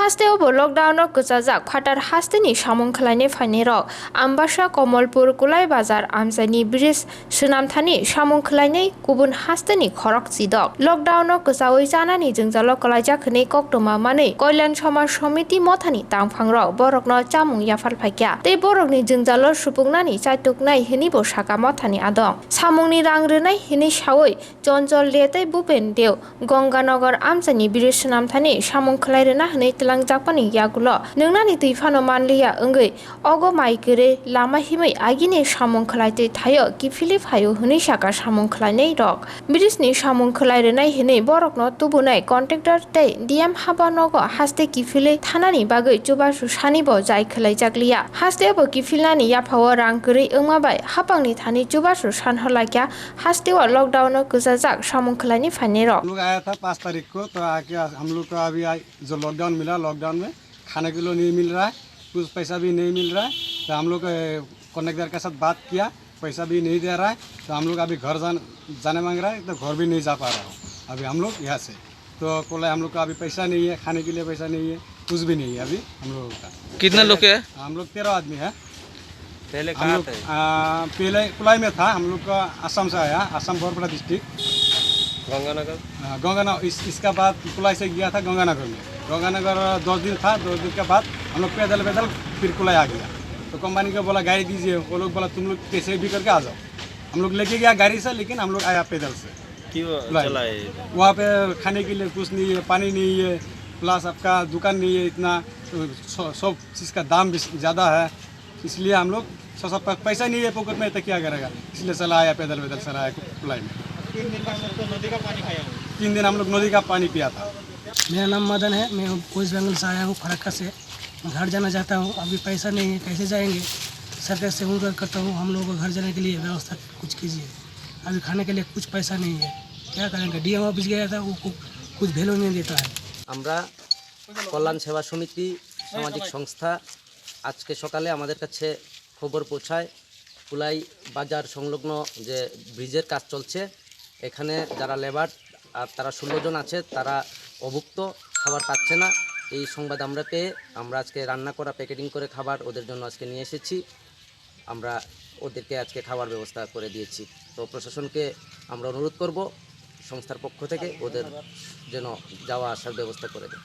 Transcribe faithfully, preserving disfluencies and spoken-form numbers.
Hasteo bo lockdown o kwchajak phatar hasteni samung khlainai phainairok Ambasa, Komolpur, Kulai Bazar, Amchaini bridge swnamthani samung khlainai kubun hasteni khorok chidok. Lockdown o kwchaui chanani jwngjalo kwlaijak hwnwi koktwma manwi Kalyan Samaj Samiti mothani tangphangrok borokno chamung yaphar phaikha tei borokni jwngjalo supuknani chaituknai hwnwibo sakha mothani adong. Samungni rang rwnai hwnwi saui Chonchol De tei Bhupen Deo Ganganagar amchaini bridge swnamthani samung khlai rwna hwnwi twlangjakmani yagulo nwngnani twi phano manliya wngwi ogo mai kwrwi lama himwi agini samung khlaitwi thaio kiphilwi phaio hwnwi sakha samung khlainairok. Bridge ni samung khlai rwnai hwnwi borokno tubunai contractor tei D M haba nogo haste kiphilwi thanani bagwi chubachu sanibo jai khlaijakliya. Hasteo bo kiphilnani yaphao rang kwrwi wngma bai hapangni thani chubachu sanhorlaikha. Hasteo lockdown o kwchajak samung khlaini phainairok. हम लोग आया था पाँच तारीख को, तो आके हम लोग को अभी आज जो लॉकडाउन मिला, लॉकडाउन में खाने के लिए नहीं मिल रहा है, कुछ पैसा भी नहीं मिल रहा है। तो हम लोग, ए, कॉन्ट्रैक्टर के साथ बात किया, पैसा भी नहीं दे रहा है, तो हम लोग अभी घर जान-, जाने मांग रहा है, तो घर भी नहीं जा पा रहा हूँ अभी हम लोग यहाँ से। तो बोला, हम लोग का अभी पैसा नहीं है, खाने के लिए पैसा नहीं है, कुछ भी नहीं है अभी हम लोगों का। कितना लोग है? हम लोग तेरह आदमी है। पहले हम कहाँ लोग, थे? आ, पहले कुलाई में था, हम लोग का आसाम से आया, आसाम बरपड़ा डिस्ट्रिक्ट। गंगानगर? हाँ, गंगानगर, इस, इसका बाद कुलाई से गया था गंगानगर में। गंगानगर दस दिन था, दस दिन के बाद हम लोग पैदल पैदल फिर कुलाई आ गया। तो कंपनी को बोला, गाड़ी दीजिए, वो लोग बोला, तुम लोग कैसे भी करके आ जाओ। हम लोग लेके गया गाड़ी से, लेकिन हम लोग आया पैदल से। क्यों लाइन। चला है? वहाँ पे खाने के लिए कुछ नहीं है, पानी नहीं है, प्लस आपका दुकान नहीं है इतना, तो स-, सब चीज़ का दाम भी ज़्यादा है, इसलिए हम लोग स-, सब प-, पैसा नहीं है पॉकेट में, तो क्या करेगा, इसलिए चला आया पैदल वैदल चला आया कुलाई में। तीन दिन का हम लोग तो नदी का पानी खाया हुआ। तीन दिन हम लोग नदी का पानी पिया था। मेरा नाम मदन है, मैं वेस्ट बंगाल से आया हूँ, फरक्का से। मैं घर जाना चाहता हूँ, अभी पैसा नहीं है, कैसे जाएंगे? सरकार से अनुरोध करता हूँ, हम लोगों को घर जाने के लिए व्यवस्था कुछ कीजिए। अभी खाने के लिए कुछ पैसा नहीं है, क्या करेंगे? डीएम ऑफिस गया था, वो कु-, कुछ वैल्यू नहीं देता है। আমরা কল্যাণ সেবা সমিতি সামাজিক সংস্থা আজকে সকালে আমাদের কাছে খবর পৌঁছায় কুলাই বাজার সংলগ্ন যে ব্রিজের কাজ চলছে, এখানে যারা লেবার আর তারা ষোলো জন আছে, তারা অভুক্ত, খাবার পাচ্ছে না। এই সংবাদ আমরা পেয়ে আমরা আজকে রান্না করা, প্যাকেটিং করে খাবার ওদের জন্য আজকে নিয়ে এসেছি। আমরা ওদেরকে আজকে খাবার ব্যবস্থা করে দিয়েছি। তো প্রশাসনকে আমরা অনুরোধ করব সংস্থার পক্ষ থেকে ওদের যেন যাওয়া আসার ব্যবস্থা করে দেয়।